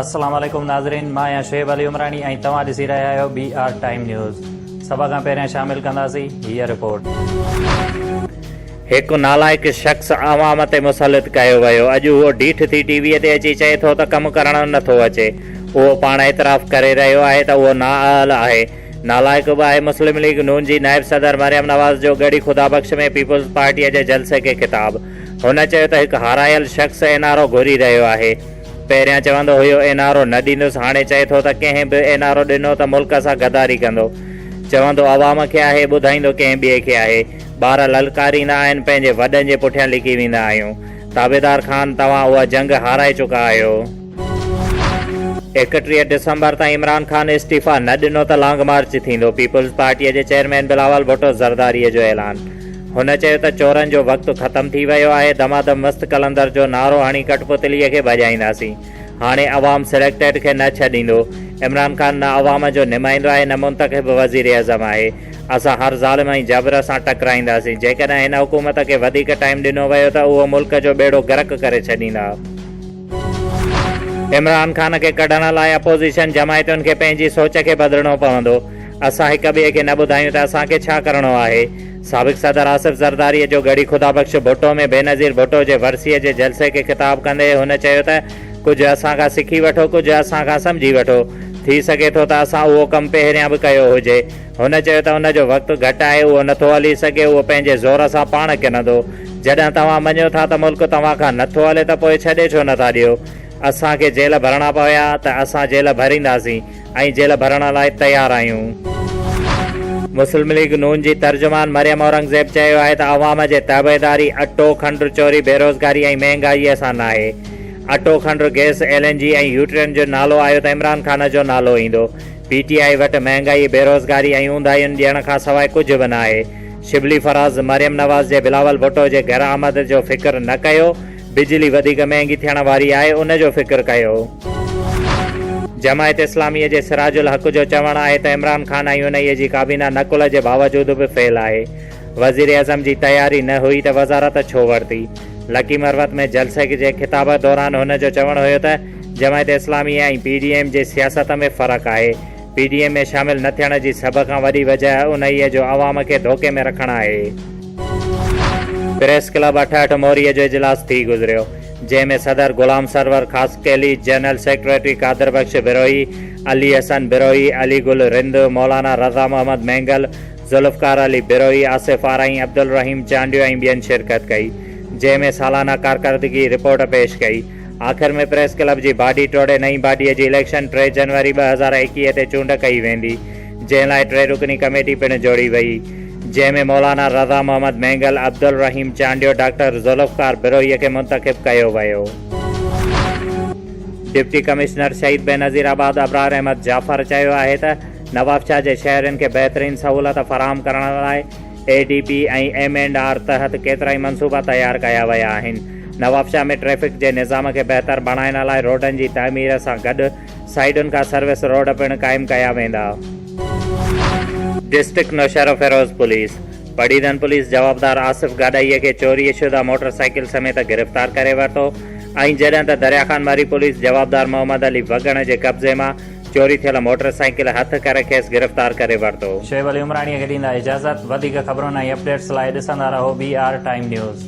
السلام عليڪم ناظرين مان آهيان شعيب علي عمراڻي ۽ توهان ڏسي رهيا آهيو بي آر ٽائيم نيوز سڀ کان پهريان شامل ڪنداسين هيء رپورٽ. هڪ نالائق شخص عوام تي مسلط ڪيو ويو اڄ اهو ڍيٺ ٿي ٽي وي تي اچي چئي ٿو ته ڪم ڪرڻ نٿو اچي اهو پاڻ اعتراف ڪري رهيو آهي ته اهو نااهل آهي نالائق به آهي مسلم ليگ نون جي نائب صدر مريم نواز جو ڳڙهي خدا بخش ۾ پيپلز پارٽيء جي جلسي کي خطاب هن چيو ته هڪ هارايل شخص اين آر او گهري رهيو آهي. پهريان چوندو هيو اين آر او نه ڏيندس هاڻي چئي ٿو ته ڪنهن به اين آر او ڏنو ته ملڪ سان غداري ڪندو. چوندو عوام کي آهي ٻڌائيندو ڪنهن ٻئي کي آهي. ٻار للڪاريندا آهن پنهنجي وڏن جي پٺيان لڪي ويندا آهيون. تابعدار خان توهان اها جنگ هارائي چڪا آهيو. 31 ڊسمبر تائين عمران خان استعيفيٰ نه ڏنو ته لانگ مارچ ٿيندو، پيپلز پارٽيء جي چيئرمين بلاول ڀٽو زرداريء جو اعلان. هن چيو ته چورن جو وقت ختم ٿي ويو آهي، دمادم مست قلندر جو نعرو هڻي ڪٺپتليء کي ڀڄائينداسين، هاڻي عوام سليڪٽيڊ کي نه ڇڏيندو، عمران خان نه عوام جو نمائندو آهي نه منتخب وزيراعظم آهي، اسان هر ظالم ۽ جبر سان ٽڪرائينداسين، جيڪڏهن هن حڪومت کي وڌيڪ ٽائيم ڏنو ويو ته اهو ملڪ جو ٻيڙو غرق ڪري ڇڏيندا. عمران خان کي ڪڍڻ لاء اپوزيشن جماعتن کي پنهنجي سوچ کي بدلڻو پوندو، اسان هڪ ٻئي کي نه ٻڌايون ته اسان کي ڇا ڪرڻو آهي، سابق صدر آصف زرداري جو ڳڙهي خدا بخش ڀٽو ۾ بينظير ڀٽو جي ورسيء جي جلسي کي خطاب ڪندي هن چيو ته ڪجهه اسان کان سکي وٺو ڪجهه اسان کان سمجهي وٺو، ٿي سگهي ٿو ته اسان اهو ڪم پهريان به ڪيو هجي، هن چيو ته ان جو وقت گهٽ آهي اهو نٿو هلي سگهي اهو پنهنجي زور سان پاڻ ڪرندو، جڏهن توهان مڃيو ٿا ته ملڪ توهان کان نٿو هلي ته پوء ڇڏي ڇو نٿا ڏيو، اسان کي جيل ڀرڻا پويا ته اسان جيل ڀرينداسين. ۽ جيل ڀرڻ لاء تيار آهيون. مسلم ليگ نون جي ترجمان مريم اورنگزيب چيو آهي ته عوام جي تابعداري اٽو، کنڊ چوري، بيروزگاري ۽ مهنگائيء سان ناهي. اٽو، کنڊ، گئس، ايل اين جي ۽ يوٽرن جو نالو آيو ته عمران خان جو نالو ايندو. پي ٽي آء وٽ مهنگائي، بيروزگاري ۽ اونداهين ڏيڻ کان سواء ڪجهه به ناهي. شبلي فراز، مريم نواز جي بلاول ڀٽو جي گهر آمد جو فڪر نه ڪيو. بجلي وڌيڪ مهنگي ٿيڻ واري آهي ان جو فڪر ڪيو. جماعت اسلاميء جي سراج الحق جو چوڻ آهي ته عمران خان ۽ انهيء جي ڪابينا نقل جي باوجود به فيل آهي. وزيراعظم جي تياري نه هئي ته وزارت ڇو ورتي؟ لڪي مروت ۾ جلسي جي خطاب دوران هن جو چوڻ هيو ته Jamaat Islami ۽ P D M جي سياست ۾ فرق آهي، پي ڊي ايم ۾ شامل نه ٿيڻ جي سڀ کان وڏي وجهه انهيء جو عوام کي ڌوڪي ۾ رکڻ آهي. پريس ڪلب 68 موريء جو اجلاس ٿي گذريو، جنهن ۾ صدر غلام سرور خاصخيلي، جنرل سيڪريٽري قادر بخش بروهي، علي حسن بروهي، علي گل رند، مولانا رضا محمد مينگل، ذوالفقار علي بروهي، آصف آرائين، عبدالرحيم چانڊيو ۽ ٻين شرڪت ڪئي، جنهن ۾ سالانه ڪارڪردگي رپورٽ پيش ڪئي. آخر ۾ پريس ڪلب جي باڊي ٽوڙي نئين باڊيء جي اليڪشن ٽي جنوري 2021 تي چونڊ ڪئي ويندي، جنهن لاء ٽي رڪني ڪميٽي پڻ جوڙي وئي، جنهن ۾ مولانا رضا محمد مينگل، عبدالرحيم چانڊيو، ڊاڪٽر ذوالفقار بروهيء کي منتخب ڪيو ويو. ڊپٽي ڪمشنر شهيد بينظير آباد ابرار احمد جعفر چيو آهي ته نوابشاهه جي شهرين کي بهترين سهولت فراهم ڪرڻ لاء A D P ۽ M and R تحت ڪيترائي منصوبا تيار ڪيا ويا آهن. نوابشاهه ۾ ٽريفڪ جي نظام کي بهتر بڻائڻ لاء روڊن جي تعمير سان گڏ سائيڊن کان سروس روڊ پڻ قائم ڪيا ويندا. District Naushahro Feroze police Padidan police جوابدار آصف گاڏاهي کي چوري شده موٽر سائيڪل سميت گرفتار ڪري ورتو ۽ جڏهن ته دريا خان مري پوليس جوابدار محمد علي وڳڻ جي قبضي مان چوري ٿيل موٽر سائيڪل هٿ ڪري کيس گرفتار ڪري ورتو. شعيب علي عمراڻيء کي ڏيندا اجازت، وڌيڪ خبرن ۽ اپڊيٽس لاء ڏسندا رهو بي آر ٽائيم نيوز.